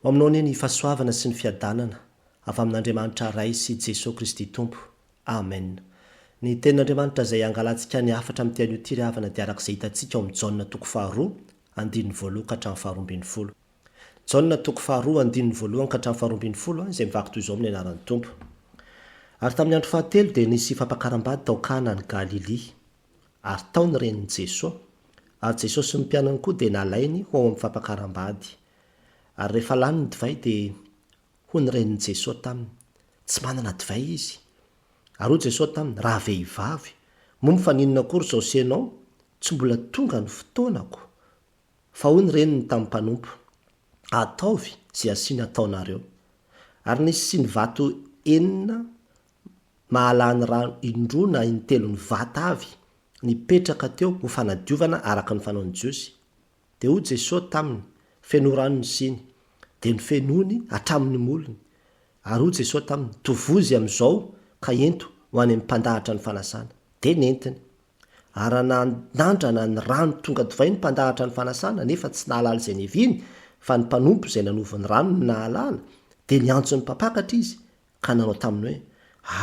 Ho aminao anie ny fahasoavana sy ny fiadanana avy amin'Andriamanitra Ray sy Jesoa Kristy Tompo. Amen. Ny Tenin'Andriamanitra izay angalantsika ny hafatra amin'ity anio ity ry havana dia araka izay hitantsika ao amin'ny Jaona toko faharoa, andininy voaloha ka hatramin'ny faharoambinifolo. Jaona toko faharoa andininy voalohany ka hatramin'ny faharoambinifolo izay mivaky toy izao amin'ny anaran'ny Tompo. Ary tamin'ny andro fahatelo dia nisy fampakaram-bady tao Kana any Galilia. Ary tao ny renin'i Jesoa. Ary Jesoa sy ny mpianany koa dia nalainy ho ao amin'ny fampakaram-bady. Ary rehefa lany ny divay dia hoy ny renin'i Jesoa taminy, Tsy manana divay izy. Ary hoy Jesoa taminy, Ravehivavy, moa mifaninona akory izao sy ianao? Tsy mbola tonga ny fotoanako. Fa hoy ny reniny tamin'ny mpanompo, Ataovy izay asiana ataonareo. Ary nisy siny vato enina mahalany rano indroa na intelon'ny vata avy nipetraka teo ho fanadiovana araka ny fanaon'ny Jiosy. Dia hoy Jesoa taminy, Fenoy rano ny siny. Dia nofenoiny hatramin'ny molony. Ary hoy Jesoa taminy, Tovozy amin'izao ka ento ho any amin'ny mpandahatra ny fanasana. Dia nentiny. Ary raha nanandrana ny rano tonga divay ny mpandahatra ny fanasana, nefa tsy nahalala izay niaviany, fa ny mpanompo izay nanovo ny rano no nahalala, dia niantso ny mpampakatra izy, ka nanao taminy hoe,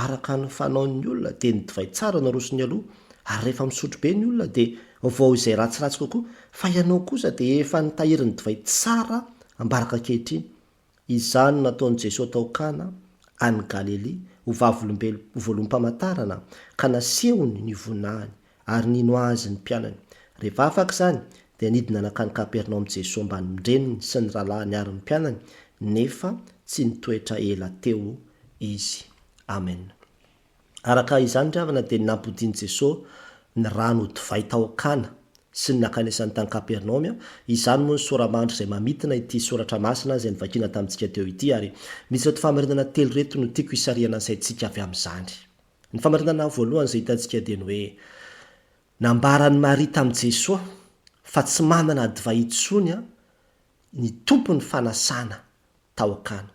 Araka ny fanaon'ny olona, dia ny divay tsara no arosony aloha, ary rehefa misotro be ny olona, dia vao izay ratsiratsy kokoa, fa ianao kosa dia efa nitahiry ny divay tsara ambaraka ankehitriny. Izany no nataon'i Jesoa tao Kana, any Galilia, ho vavolombelom, ho voaloham-pamantarana, ka nasehony ny voninahiny, ary nino Azy ny mpianany. Rehefa afaka izany, dia nidina nankany Kapernaomy Jesoa mbamin-dreniny sy ny rahalahiny ary ny mpianany, nefa tsy nitoetra ela teo Izy. Amen. Araka izany ry havana dia ny nampodian'i Jesoa ny rano ho divay tao Kana sy ny nankanesany tany Kapernaomy, izany moa ny sora-mandry izay mamintina ity soratra masina izay novakiana tamintsika teo ity, ary misy ireto fahamarinana telo ireto no tiako hisarihana ny saintsika avy amin'izany. Ny fahamarinana voalohany izay hitantsika dia ny hoe nambaran'i Maria tamin'i Jesoa fa tsy manana divay intsony ny Tompon'ny fanasana tao Kana.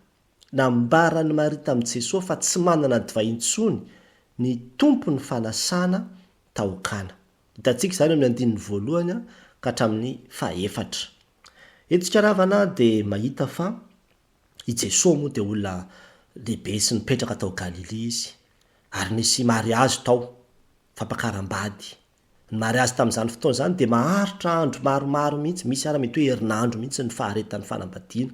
Nambaran'i Maria tamin'i Jesoa fa tsy manana divay intsony ny Tompon'ny fanasana tao Kana. Hitantsika izany eo amin'ny andininy voalohany ka hatramin'ny fahefatra. Eto isika ravana dia mahita fa I Jesoa moa dia olona lehibe sy nipetraka tao Galilia izy, ary nisy mariazy tao, fampakaram-bady. Ny mariazy tamin'izany fotoana izany dia maharitra andro maromaro mihitsy, misy ara mety hoe herinandro mihitsy ny faharetan'ny fanambadiana.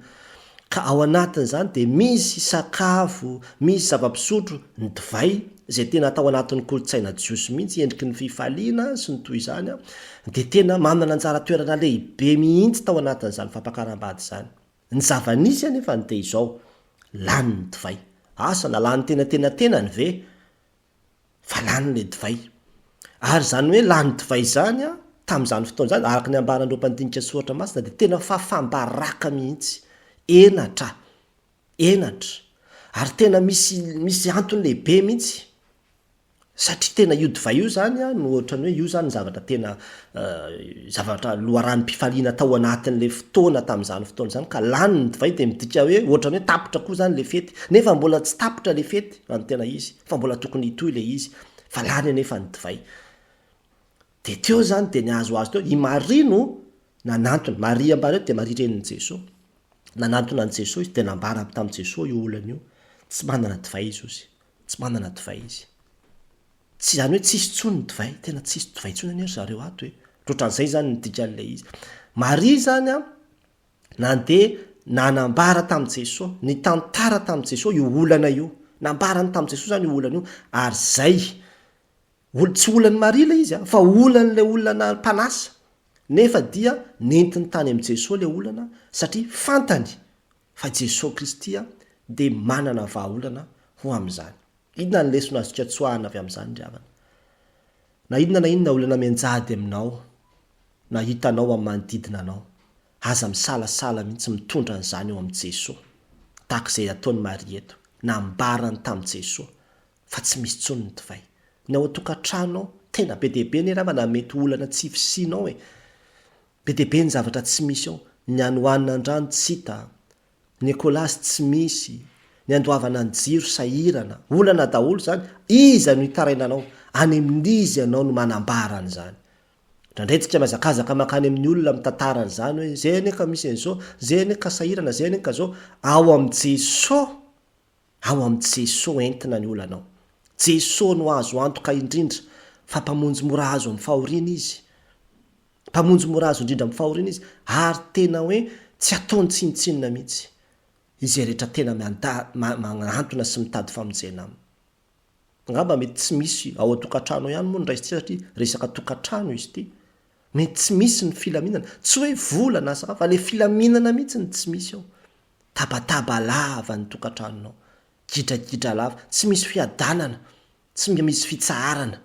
Ka ao anatin'izany dia misy sakafo, misy zava-pisotro, ny divay, izay tena tao anatin'ny kolontsaina jiosy mihitsy, endriky ny fifaliana sy ny toy izany, dia tena manana anjara toerana lehibe mihitsy tao anatin'izany fampakaram-bady izany. Ny zava-nisy anefa ny dia izao, lany ny divay. Asa na lany tena tenatenany ve? Fa lany ilay divay. Ary izany hoe lany divay izany an, tamin'izany fotoana izany, araka ny ambaran'ireo mpandinika soratra masina, dia tena fahafaham-baraka mihitsy. Henatra. Henatra. Ary tena misy, misy antony lehibe mihitsy. Satria tena io divay io zany an, no ohatran'ny hoe io zany ny zavatra tena zavatra loharanom-pifaliana tao anatin'ilay fotoana tamin'izany fotoana izany ka lany ny divay dia midika hoe ohatran'ny hoe tapitra koa zany ilay fety, nefa mbola tsy tapitra ilay fety raha ny tena izy fa mbola tokony hitohy ilay izy fa lany anefa ny divay. Dia teo zany dia nihazohazo teo, i Maria no nanantona, Maria ambara eto dia Maria renin'i Jesoa, nanantona an'i Jesoa izy dia nambara tamin'i Jesoa io olana io, tsy manana divay izy hozy. Tsy manana divay izy. Tsy izany hoe tsisy intsony ny divay, tena tsisy divay intsony anie ry zareo ato e. Ohatran'izay izany ny dikan'ilay izy. Maria izany an, nandeha nanambara tamin'i Jesoa, nitantara tamin'i Jesoa io olana io. Nambarany tamin'i Jesoa izany io olana io, ary izay, ol- tsy olan'i Maria ilay izy an, fa olan'ilay olona na- mpanasa. Nefa dia nentiny tany amin'i Jesoa ilay olana, satria fantany fa Jesoa Kristy dia manana vahaolana ho amin'izany. Inona ny lesona azontsika tsoahana avy amin'izany ry havana? Na inona na inona olana mianjady aminao na hitanao amin'ny manodidina anao, aza misalasala mihitsy mitondra an'izany eo amin'i Jesoa, tahaka izay ataon'i Maria eto, nambarany tamin'i Jesoa fa tsy misy intsony ny divay. Ny ao an-tokantrano ao, tena be dia be anie ry havana mety ho olana tsy fisianao e! Be dia be ny zavatra tsy misy ao, ny hanohanana an-drano tsy hita, ny ekolazy tsy misy, ny handoavana ny jiro sahirana, olana daholo izany, iza no hitarainanao? Any amin'iza ianao no manambara an'izany? Indraindray tsika mihazakazaka mankany amin'ny olona mitantara an'izany hoe zay anie ka misy an'izao, zay anie ka sahirana, zay anie ka zao. Ao amin'i Jesoa, ao amin'i Jesoa entina ny olanao. Jesoa no azo antoka indrindra fa Mpamonjy mora azo amin'ny fahoriana Izy. Mpamonjy mora azo indrindra amin'ny fahoriana Izy ary tena hoe tsy ataony tsinontsinona mihitsy izay rehetra tena manantona sy mitady famonjena Aminy. Angamba mety tsy misy ao an-tokantrano ao ihany moa no raisintsika satria resaka tokantrano izy ity. Mety tsy misy ny filaminana. Tsy hoe vola na sakafo fa ilay filaminana mihitsy no tsy misy ao. Tabataba lava ny tokantranonao. Gidragidra lava. Tsy misy fiadanana. Tsy misy fitsaharana.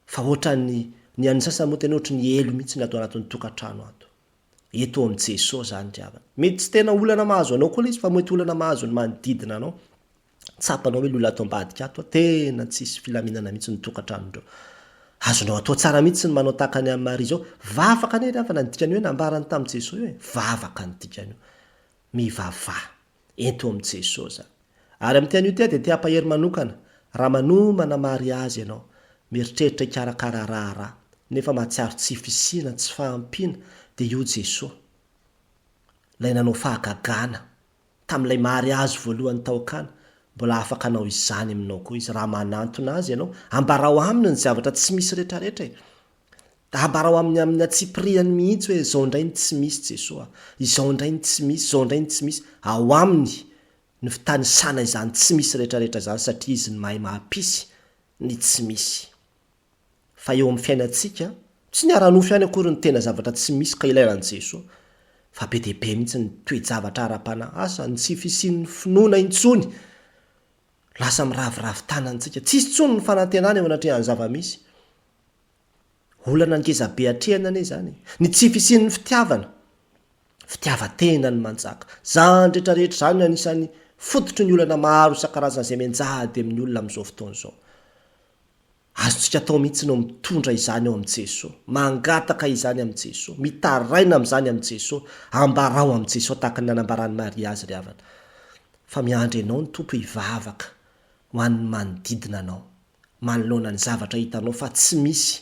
Fa ohatran'ny, ny an'ny sasany moa tena ohatry ny helo mihitsy ny ato anatin'ny tokantrano ato. Eto amin'i Jesoa izany ry havana. Mety tsy tena olana mahazo anao koa ilay izy fa mety olana mahazo ny manodidina anao. Tsapanao hoe le olona ato ambadika ato tena tsisy filaminana mihitsy ny tokantranondreo. Azonao atao tsara mihitsy ny manao tahaka ny an'i Maria izao. Vavaka anie ry havana ny dikan'io hoe nambarany tamin'i Jesoa io e. Vavaka ny dikan'io. Mivavaha. Ento amin'i Jesoa izany. Ary amin'ity anio ity aho dia te hampahery manokana, raha manomana mariazy ianao, mieritreritra hikarakara raharaha, nefa mahatsiaro tsy fisiana, tsy fahampiana, dia io Jesoa, ilay nanao fahagagana, Tamin'ilay mariazy voalohany tao Kana, mbola afaka hanao izany aminao koa Izy, raha manantona Azy ianao. Ambarao Aminy ny zavatra tsy misy rehetrarehetra e! Ambarao Aminy amin'ny antsipiriany mihitsy hoe, izao indray ny tsy misy Jesoa a! Izao indray ny tsy misy, izao indray ny tsy misy. Ao Aminy ny fitanisana izany tsy misy rehetrarehetra izany satria Izy no mahay mahampisy ny tsy misy. Fa eo amin'ny fiainantsika, tsy ny ara-nofo ihany akory no tena zavatra tsy misy ka ilaina an'i Jesoa, fa be dia be mihitsy ny toe-javatra ara-panahy, asa, ny tsy fisian'ny finoana intsony, lasa miraviravy tanana antsika, tsisy intsony ny fanantenana eo anatrehan'ny zava-misy. Olana ngeza be atrehina anie izany e! Ny tsy fisian'ny fitiavana, fitiavan-tena no manjaka. Izany rehetra rehetra izany no anisan'ny fototry ny olana maro isan-karazany izay mianjady amin'ny olona amin'izao fotoana izao. Azontsika atao mihitsy no mitondra izany eo amin'i Jesoa, mangataka izany amin'i Jesoa, mitaraina amin'izany amin'i Jesoa, ambarao amin'i Jesoa tahaka ny nanambaran'i Maria azy ry havana, fa miandry anao ny Tompo hivavaka ho an'ny manodidina anao, manoloana ny zavatra hitanao fa tsy misy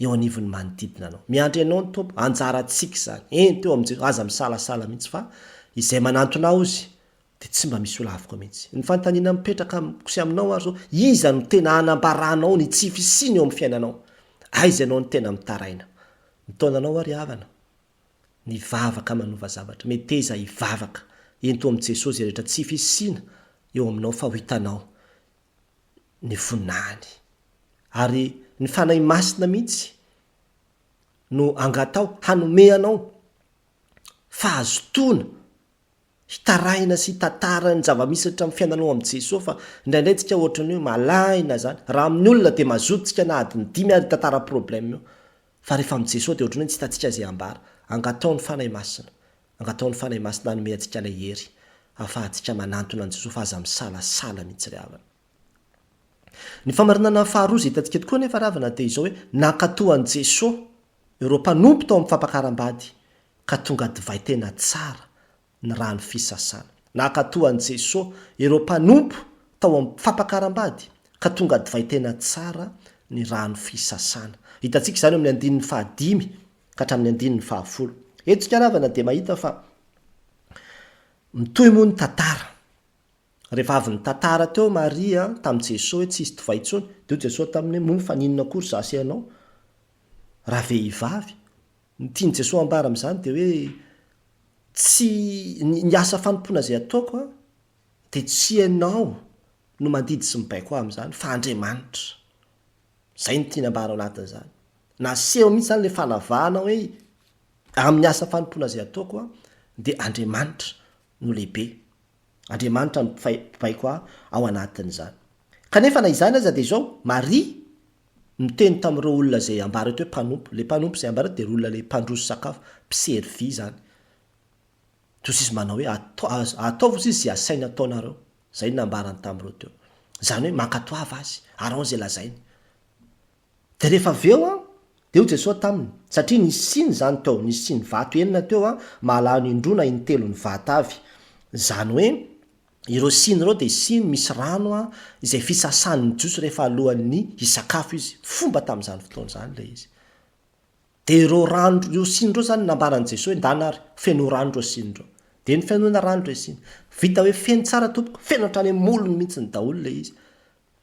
eo anivon'ny manodidina anao. Miandry anao ny Tompo, anjarantsika izany, ento eo amin'i Jesoa, aza misalasala mihitsy fa izay manantona Azy Dia tsy mba misy holaviko mihitsy. Ny fanontaniana mipetraka amiko sy aminao ary izao, iza no tena hanambaranao ny tsy fisiany eo amin'ny fiainanao? Aiza ianao no tena mitaraina? Mitaona anao ary havana, ny vavaka manova zavatra. Meteza hivavaka, ento amin'i Jesosy izay rehetra tsy fisiana eo aminao fa ho hitanao ny voninahiny. Ary ny Fanahy Masina mihitsy no angataho hanome anao fahazotoana Hitarahina sy hitantara ny zava-misy rehetra amin'ny fiainanao amin'i Jesoa fa indraindray tsika ohatran'ny hoe malaina zany. Raha amin'ny olona dia mazoto tsika na adiny dimy ary hitantara problème io. Fa rehefa amin'i Jesoa dia ohatran'ny hoe tsy hitantsika izay ambara. Angataho ny Fanahy Masina. Angataho ny Fanahy Masina hanome antsika ilay hery ahafahantsika manantona an'i Jesoa fa aza misalasala mihitsy ry havana. Ny famarinana faharoa izay hitantsika eto koa anefa ry havana dia izao hoe nankatò an'i Jesoa ireo mpanompo tao amin'ny fampakaram-bady ka tonga divay tena tsara ny rano fisasana. Nankatò an'i Jesoa ireo mpanompo tao amin'ny fampakaram-bady, ka tonga divay tena tsara ny rano fisasana. Hitantsika izany eo amin'ny andininy fahadimy ka hatramin'ny andininy fahafolo. Eto isika ravana dia mahita fa mitohy moa ny tantara. Rehefa avy nitantara teo Maria tamin'i Jesoa hoe tsisy divay intsony, dia hoy Jesoa taminy hoe moa fa n'inona akory izaho sy ianao ravehivavy? Ny tian'i Jesoa ambara amin'izany dia hoe tsy ny asa fanompoana izay ataoko dia tsy ianao no mandidy sy mibaiko ahy amin'izany fa Andriamanitra. Izay no tiany ambara ao anatin'izany. Naseho mihitsy izany ilay fanavahana hoe amin'ny asa fanompoana izay ataoko dia Andriamanitra no lehibe. Andriamanitra no mpibaiko ahy ao anatin'izany. Kanefa na izany aza dia izao, Maria niteny tamin'ireo olona izay ambara eto hoe mpanompo. Ilay mpanompo izay ambara eto dia ireo olona ilay mpandroso sakafo, mpiservy izany. Toa izy manao hoe ataovy hozy izy izay asainy ataonareo. Izay no nambarany tamin'ireo teo. Izany hoe mankatoava azy, araho izay lazainy. Dia rehefa avy eo an, dia hoy Jesoa taminy, satria nisy siny izany teo, nisy siny vato enina teo an, mahalany indroa na intelo ny vata avy. Izany hoe, ireo siny ireo dia siny misy rano an, izay fisasan'ny Jiosy rehefa alohan'ny hisakafo izy. Fomba tamin'izany fotoana izany ilay izy. Dia ireo rano, ireo siny ireo izany nambaran'i Jesoa hoe ndana ary fenoy rano ireo siny ireo. Dia nofenoina rano ireo siny. Vita hoe feno tsara tompoko, feno hatrany amin'ny molony mihitsy daholo ilay izy.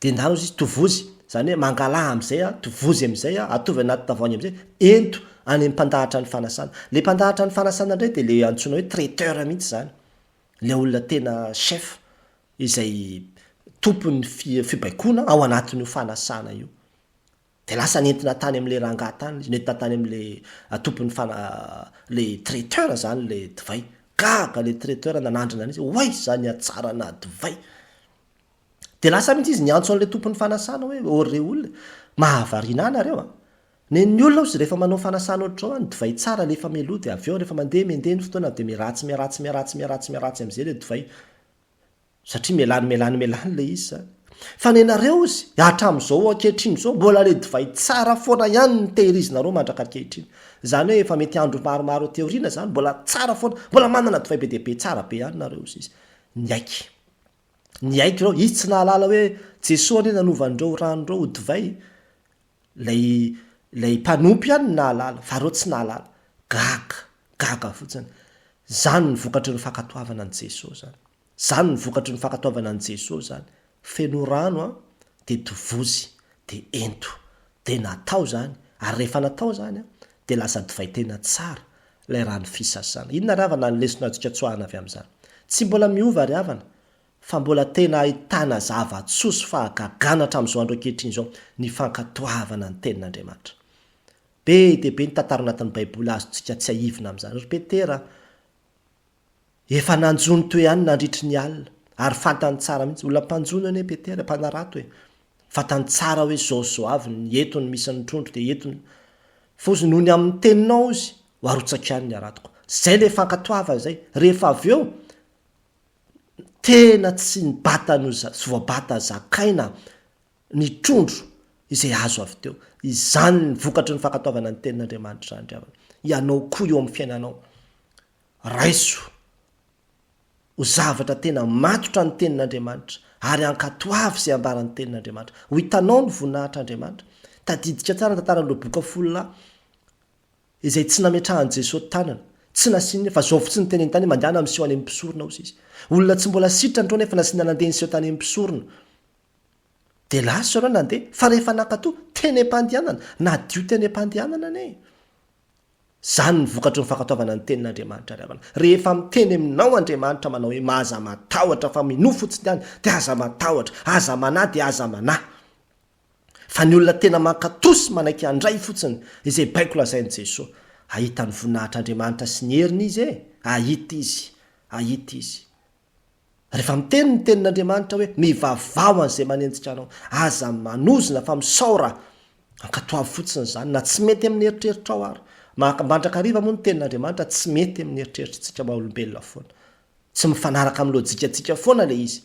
Dia ndana hozy izy, tovozy, izany hoe mangalà amin'izay an, tovozy amin'izay an, ataovy anaty tavoahangy amin'izay, ento any amin'ny mpandahatra ny fanasana. Ilay mpandahatra ny fanasana indray dia ilay antsoina hoe traiteur mihitsy izany. Ilay olona tena chef izay tompon'ny fibaikoana ao anatin'io fanasana io. Dia lasa nentina tany amin'ilay rangahy tany izy, nentina tany amin'ilay tompon'ny fana, ilay traiteur izany ilay divay. Gaga ilay traiteur nanandrana an'izy, oay izany hatsarana divay! Dia lasa mihitsy izy niantso an'ilay tompon'ny fanasana hoe, ô rey olona, mahavariana ahy nareo a! Nen'ny olona hozy rehefa manao fanasana ohatr'izao an, ny divay tsara alefa mialoha dia avy eo rehefa mandeha miandeha ny fotoana dia miharatsy miharatsy miharatsy miharatsy miharatsy amin'izay ilay divay. Satria mialany mialany mialany ilay izy zany. Fa nenareo ozy, hatramin'izao ankehitriny izao, mbola ilay divay tsara foana ihany no tehirizinareo mandraka ankehitriny. Izany hoe efa mety andro maromaro aty aoriana izany, mbola tsara foana, mbola manana divay be dia be tsara be ihany nareo ozy izy. Niaiky. Niaiky ireo, izy tsy nahalala hoe Jesoa anie nanova an'ireo rano ireo ho divay. Ilay ilay mpanompo ihany no nahalala, fa ireo tsy nahalala. Gaga, gaga fotsiny. Izany ny vokatry ny fankatoavana an'i Jesoa izany. Izany ny vokatry ny fankatoavana an'i Jesoa izany. Feno rano an, dia tovozy, dia ento. Dia natao izany, ary rehefa natao izany an, dia lasa divay tena tsara ilay rano fisasana. Inona ry havana ny lesona azontsika tsoahana avy amin'izany? Tsy mbola miova ry havana, fa mbola tena ahitana zava-tsoa sy fahagagana hatramin'izao andro ankehitriny izao ny fankatoavana ny Tenin'Andriamanitra. Be dia be ny tantara anatin'ny Baiboly azontsika tsiahivina amin'izany. Ry Petera, efa nanjono teo ihany nandritry ny alina, ary fantany tsara mihitsy, olona mpanjono anie Petera, mpanarato e! Fantany tsara hoe izao sy izao avy ny eto no misy ny trondro dia eto ny. Fa hozy noho ny amin'ny teninao hozy, ho arotsako ihany ny haratoko. Izay ilay fankatoavana izay. Rehefa avy eo, Tena tsy nibata no tsy voabata zakaina ny trondro izay azo avy teo. Izany ny vokatry ny fankatoavana ny tenin'Andriamanitra izany ry havana. Ianao koa eo amin'ny fiainanao, raiso ho zavatra tena matotra ny tenin'Andriamanitra ary ankatoavy izay ambaran'ny tenin'Andriamanitra. Ho hitanao ny voninahitr'Andriamanitra. Tadidika tsara ny tantaran'ireo boka folo lahy. Izay tsy nametrahan'i Jesoa tanana, tsy nasiany, fa zao fotsiny teneny tany hoe mandehana miseho any amin'ny mpisorona hozy izy. Olona tsy mbola sitrana ireo nefa nasiana nandeha niseho tany amin'ny mpisorona. Dia lasa ireo nandeha, fa rehefa nankato, teny am-pandehanana, nadio teny am-pandehanana anie e. Izany ny vokatry ny fankatoavana ny tenin'Andriamanitra ry havana. Rehefa miteny aminao Andriamanitra manao hoe aza matahotra fa minoa fotsiny ihany, dia aza matahotra, aza manahy dia aza manahy. Fa ny olona tena mankatò sy manaiky handray fotsiny izay baiko lazain'i Jesoa, hahita ny voninahitr'Andriamanitra sy ny heriny izy e! Hahita izy! Hahita izy! Rehefa miteny ny tenin'Andriamanitra hoe, mivavaha ho an'izay manenjika anao, aza manozona fa misaora, ankatoavy fotsiny izany, na tsy mety amin'ny eritreritrao ary. Mandrakariva moa ny tenin'Andriamanitra tsy mety amin'ny eritreritritsika maha olombelona foana. Tsy mifanaraka amin'ny lojikantsika foana ilay izy.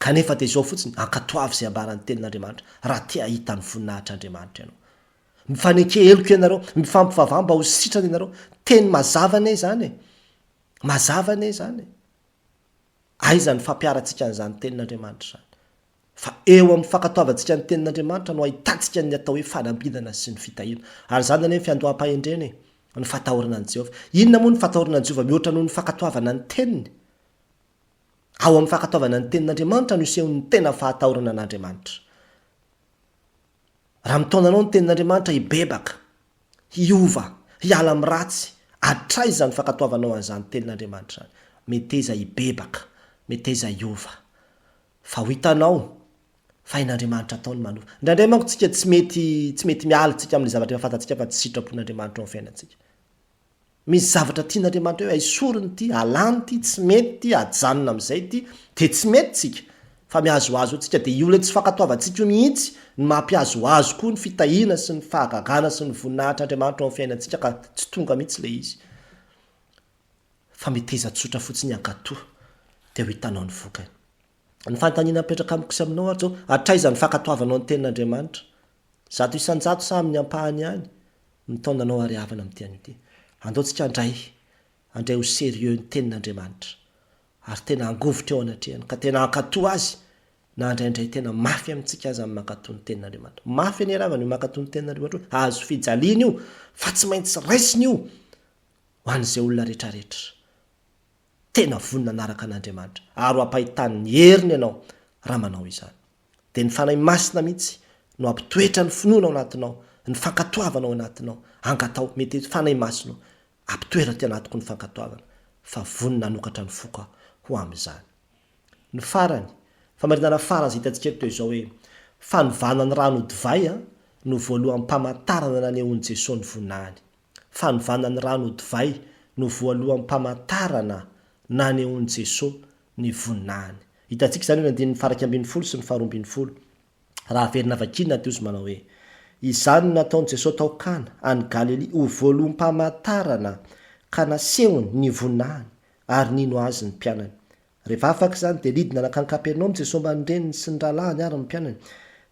Kanefa dia izao fotsiny, ankatoavy izay ambaran'ny Tenin'Andriamanitra, raha te hahita ny voninahitr'Andriamanitra ianao. Mifaneke heloka ianareo, mifampivavaha mba ho sitrana ianareo. Teny mazava anie izany e! Mazava anie izany e! Aiza ny fampiharantsika an'izany Tenin'Andriamanitra izany? Fa eo amin'ny fankatoavantsika ny Tenin'Andriamanitra no ahitantsika ny atao hoe fanambinana sy ny fitahiana. Ary izany anie ny fiandoham-pahendrena e! Ny fatahorana an'i Jehovah. Inona moa ny fatahorana an'i Jehovah mihoatra noho ny fankatoavana ny Teniny? Ao amin'ny fankatoavana ny Tenin'Andriamanitra no isehon'ny tena fahatahorana an'Andriamanitra. Raha mitaona anao ny Tenin'Andriamanitra hibebaka, hiova, hiala amin'ny ratsy, hatraiza ny fankatoavanao an'izany Tenin'Andriamanitra izany? Meteza hibebaka, meteza hiova. Fa ho hitanao fa hain'Andriamanitra atao ny manova. Indraindray manko tsika tsy mety tsy mety miala tsika amin'ilay zavatra efa fantatsika fa tsy sitrapon'Andriamanitra ao amin'ny fiainantsika. Misy zavatra tian'Andriamanitra hoe aisoriny ity, alany ity, tsy mety ity, ajanona amin'izay ity, dia tsy mety tsika, fa mihazohazo eo tsika, dia io ilay tsy fankatoavantsika io mihitsy no mampihazohazo koa ny fitahiana sy ny fahagagana sy ny voninahitr'Andriamanitra ao amin'ny fiainantsika ka tsy tonga mihitsy ilay izy. Fa meteza tsotra fotsiny hankatò, dia ho hitanao ny vokany. Ny fanontaniana mipetraka amiko sy aminao ary izao, hatraiza ny fankatoavanao ny tenin'Andriamanitra? 100% sa amin'ny ampahany ihany? Mitaona anao ary havana amin'ity anio ity. Andao tsika handray, handray ho sérieux ny tenin'Andriamanitra. Ary tena hangovitra eo anatrehany, ka tena hankatò azy. Na indraindray tena mafy amintsika aza ny mankatò ny Tenin'Andriamanitra. Mafy anie ravana io mankatò ny Tenin'Andriamanitra io, hazo fijaliana io, fa tsy maintsy raisina io ho an'izay olona rehetrarehetra tena vonona hanaraka an'Andriamanitra, ary ho ampahitany ny heriny ianao raha manao izany. Dia ny Fanahy Masina mihitsy no hampitoetra ny finoana ao anatinao, ny fankatoavana ao anatinao. Angataho, mety Fanahy Masina o, ampitoero aty anatiko ny fankatoavana, fa vonona hanokatra ny foko aho ho amin'izany. Ny farany, famarinana farany izay hitantsika eto dia izao hoe, fanovana ny rano ho divay no voaloham-pamantarana nanehoan'i Jesoa ny voninahiny. Fanovana ny rano ho divay no voaloham-pamantarana nanehoan'i Jesoa ny voninahiny. Hitantsika izany eo amin'ny andininy faha-11 sy ny faha-12. Raha averina vakiana dia hozy manao hoe, Izany no nataon'i Jesoa tao Kana, any Galilia, ho voaloham-pamantarana ka nasehony ny voninahiny, ary nino Azy ny mpianany. Rehefa afaka izany, dia nidina nankany Kapernaomy Jesoa mbamin'ny reniny sy ny rahalahiny ary ny mpianany,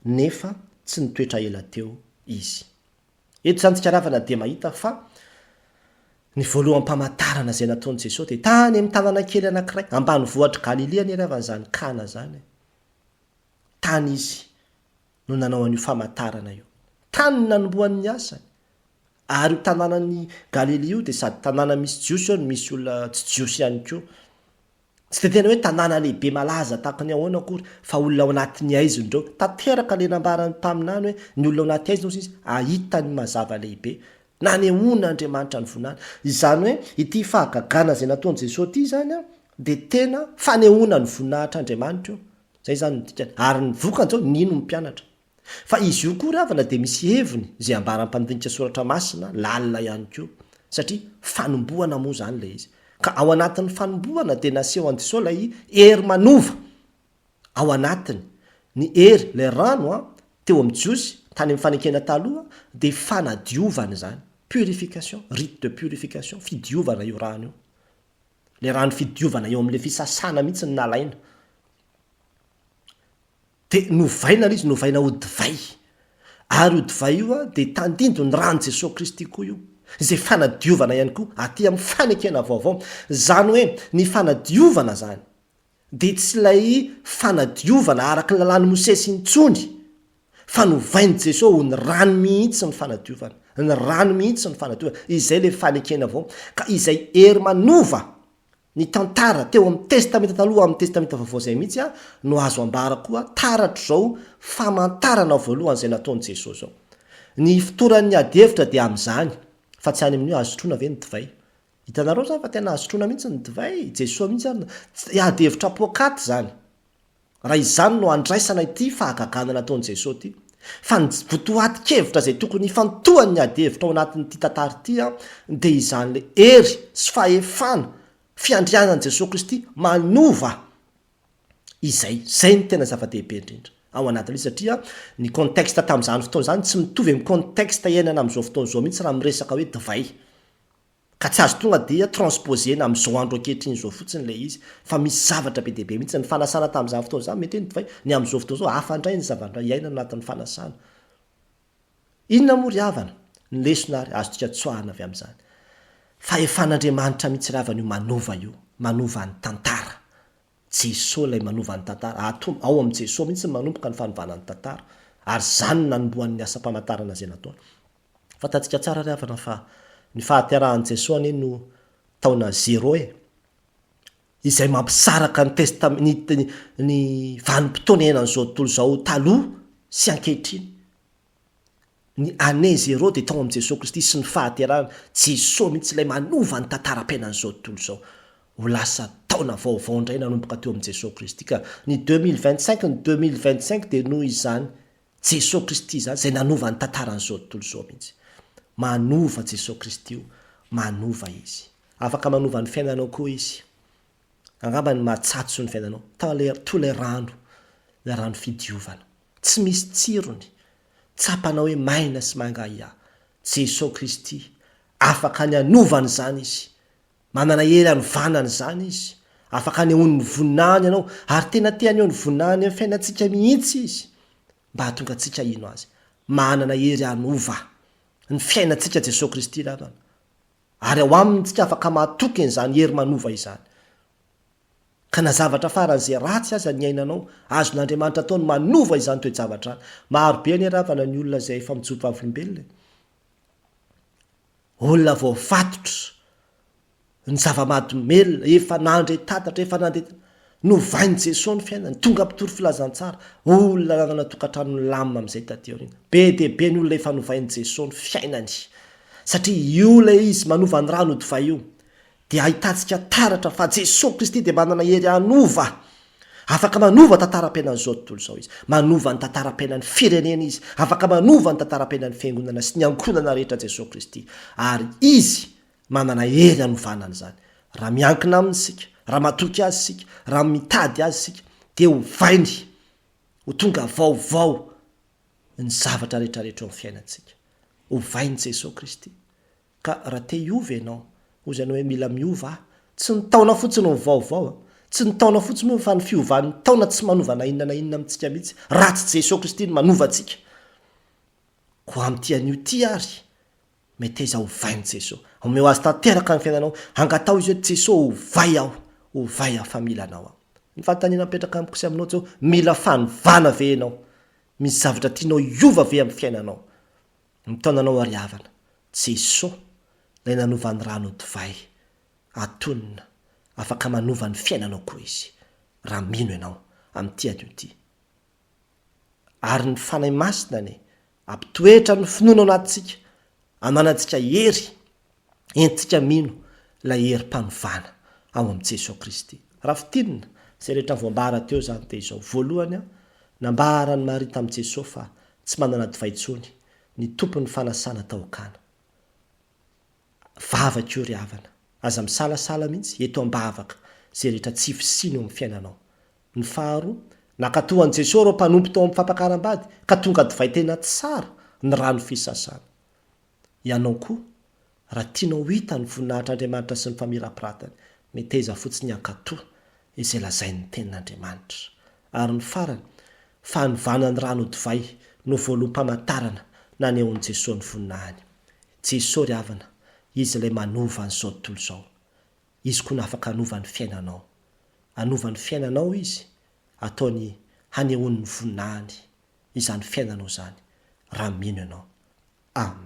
nefa tsy nitoetra ela teo Izy. Eto izany tsika ravana dia mahita fa ny voaloham-pamantarana izay nataon'i Jesoa dia tany amin'ny tanàna kely anankiray, ambanivohitr'i Galilia anie ravana izany Kana izany e. Tany Izy no nanao an'io famantarana io. Tany no nanombohany ny asany. Ary io tanànan'i Galilia io dia sady tanàna misy Jiosy eo no misy olona tsy Jiosy ihany koa. Tsy dia tena hoe tanàna lehibe malaza tahaka ny ahoana akory fa olona ao anatin'ny haizina ireo. Tanteraka ilay nambaran'ny mpaminany hoe ny olona ao anaty haizina hozy izy hahita ny mazava lehibe. Nanehoan'Andriamanitra ny voninahiny. Izany hoe ity fahagagana izay nataon'i Jesoa ity izany dia tena fanehoana ny voninahitr'Andriamanitra io. Izay izany no dikany. Ary ny vokany izao, nino ny mpianatra. Fa izy io koa ry havana dia misy heviny izay ambaran'ny mpandinika soratra masina lalina ihany koa. Satria fanombohana moa izany ilay izy. Ka ao anatin'ny fanombohana dia naseho an'i Jesoa ilay hery manova ao anatiny. Ny hery, ilay rano an, teo amin'ny Jiosy, tany amin'ny fanekena taloha, dia fanadiovana izany. Purification, rite de purification, fidiovana io rano io. Ilay rano fidiovana eo amin'ilay fisasana mihitsy no nalaina. Dia novaina ilay izy, novaina ho divay. Ary io divay io dia tandindon'ny ran'i Jesoa Kristy koa io, izay fanadiovana ihany koa aty amin'ny fanekena vaovao. Izany hoe ny fanadiovana izany dia tsy ilay fanadiovana araka ny lalàn'i Mosesy intsony, fa novain'i Jesoa ho ny rany mihitsy ny fanadiovana. Ny rany mihitsy ny fanadiovana. Izay ilay fanekena vaovao. Ka izay hery manova Ny tantara teo amin'ny Testamenta Taloha amin'ny Testamenta Vaovao izay mihitsy no azo ambara koa taratr'izao famantarana voalohany izay nataon'i Jesoa izao. Ny ifotoran'ny ady hevitra dia amin'izany fa tsy any amin'ny hoe azo sotroina ve ny divay. Hitanareo izany fa tena azo sotroina mihitsy ny divay, Jesoa mihitsy ary no, ady hevitra poakaty izany. Raha izany no andraisana ity fahagagana nataon'i Jesoa ity. Fa ny votoatin-kevitra izay tokony hifantohan'ny adihevitra ao anatin'ity tantara ity dia izany ilay hery sy fahefana fiandrianan'i Jesoa Kristy manova izay. Izay no tena zava-dehibe indrindra ao anatin'ilay izy satria ny contexte tamin'izany fotoana izany tsy mitovy amin'ny contexte iainana amin'izao fotoana izao mihitsy raha miresaka hoe divay. Ka tsy azo tonga dia transposer-na amin'izao andro ankehitriny izao fotsiny ilay izy fa misy zavatra be dia be mihitsy. Ny fanasana tamin'izany fotoana izany mety hoe ny divay, ny amin'izao fotoana izao hafa indray ny zavatra iainana anatin'ny fanasana. Inona moa ry havana ny lesona ary azontsika tsoahana avy amin'izany? Fahefan'Andriamanitra mihitsy ry havana io manova io, manova ny tantara. Jesoa ilay manova ny tantara. Ato, ao amin'i Jesoa mihitsy no manomboka ny fanovana ny tantara. Ary izany no nanombohany ny asam-pamantarana izay nataony. Fantatsika tsara ry havana fa ny fahaterahan'i Jesoa anie no taona zéro e! Izay mampisaraka ny testame ny ny vanim-potoana iainan'izao tontolo izao taloha sy ankehitriny. Ny année zéro dia tao amin'i Jesoa Kristy sy ny fahaterahany. Jesoa mihitsy ilay manova ny tantaram-piainan'izao tontolo izao ho lasa taona vaovao indray nanomboka teo amin'i Jesoa Kristy. Ka ny 2025 ny 2025 dia noho izany Jesoa Kristy izany, izay nanova ny tantaran'izao tontolo izao mihitsy. Manova Jesoa Kristy io, manova Izy. Afaka manova ny fiainanao koa Izy. Angamba ny mahatsatso ny fiainanao, toa ilay, toa ilay rano, ilay rano fidiovana. Tsy misy tsirony. Tsapanao hoe maina sy mangahiahy. Jesoa Kristy, afaka ny hanova an'izany Izy. Manana hery hanovana an'izany Izy. Afaka anehoany ny voninahiny ianao, ary tena te haneho ny voninahiny amin'ny fiainantsika mihitsy Izy, mba hahatonga antsika hino Azy. Manana hery hanova ny fiainantsika Jesoa Kristy ry havana, ary ao Aminy isika afaka matoky an'izany hery manova izany. Ka na zavatra faran'izay ratsy aza niainanao, azon'Andriamanitra atao ny manova izany toe-javatra izany. Maro be anie ravana ny olona izay efa mijoro vavolombelona e. Olona voafatotra ny zava-mahadomelina, efa nandre tatatra, efa nandeha, novain'i Jesoa ny fiainany, tonga mpitory filazantsara, olona nanana tokantrano nilamina amin'izay taty aoriana. Be dia be ny olona efa novain'i Jesoa ny fiainany, satria io ilay izy manova ny rano ho divay io. dia ahitantsika taratra fa Jesoa Kristy dia manana hery hanova. Afaka manova tantaram-piainan'izao tontolo izao Izy. Manova ny tantaram-piainan'ny firenena Izy. Afaka manova ny tantaram-piainan'ny fiangonana sy ny ankohonana rehetra Jesoa Kristy. Ary Izy manana hery hanovana an'izany. Raha miankina Aminy isika, raha matoky Azy isika, raha mitady Azy isika, dia hovainy ho tonga vaovao ny zavatra rehetra rehetra eo amin'ny fiainantsika. Hovain'i Jesoa Kristy. Ka raha te hiova ianao, hoy ianao hoe mila miova aho, tsy ny taona fotsiny no vaovao a! Tsy ny taona fotsiny moa fa ny fiovan'ny taona tsy manova na inona na inona amintsika mihitsy raha tsy Jesoa Kristy no manova antsika. Koa amin'ity anio ity ary, meteza hovain'i Jesoa. Omeo Azy tanteraka ny fiainanao, angataho Izy hoe Jesoa ovay aho, ovay aho fa mila Anao aho. Ny fanontaniana mipetraka amiko sy aminao Jesoa, mila fanovana ve ianao? Misy zavatra tianao hiova ve amin'ny fiainanao? Mitaona anao ary havana. Jesoa, ilay nanova ny rano ho divay, atonina, afaka manova ny fiainanao koa Izy, raha mino ianao amin'ity anio ity. Ary ny Fanahy Masina anie hampitoetra ny finoana ao anatintsika, hananantsika hery entintsika mino ilay herim-panovana ao amin'i Jesoa Kristy. Raha fintinina, izay rehetra voambara teo izany dia izao, voalohany, nambaran'i Maria tamin'i Jesoa fa tsy manana divay intsony ny tompon'ny fanasana tao Kana. Vavaka io ry havana. Aza misalasala mihitsy, eto am-bavaka izay rehetra tsy fisiana eo amin'ny fiainanao. Ny faharoa, nankatò an'i Jesoa ireo mpanompo tao amin'ny fampakaram-bady ka tonga divay tena tsara ny rano fisasana. Ianao koa, raha tianao ho hita ny voninahitr'Andriamanitra sy ny famirapiratany, meteza fotsiny hankatò izay lazain'ny Tenin'Andriamanitra. Ary ny farany, fanovana ny rano ho divay no voaloham-pamantarana nanehoan'i Jesoa ny voninahiny. Jesoa ry havana, Izy ilay manova an'izao tontolo izao. Izy koa no afaka hanova ny fiainanao. Hanova ny fiainanao Izy, ataony hanehoany ny voninahiny izany fiainanao izany, raha mino ianao. Amen.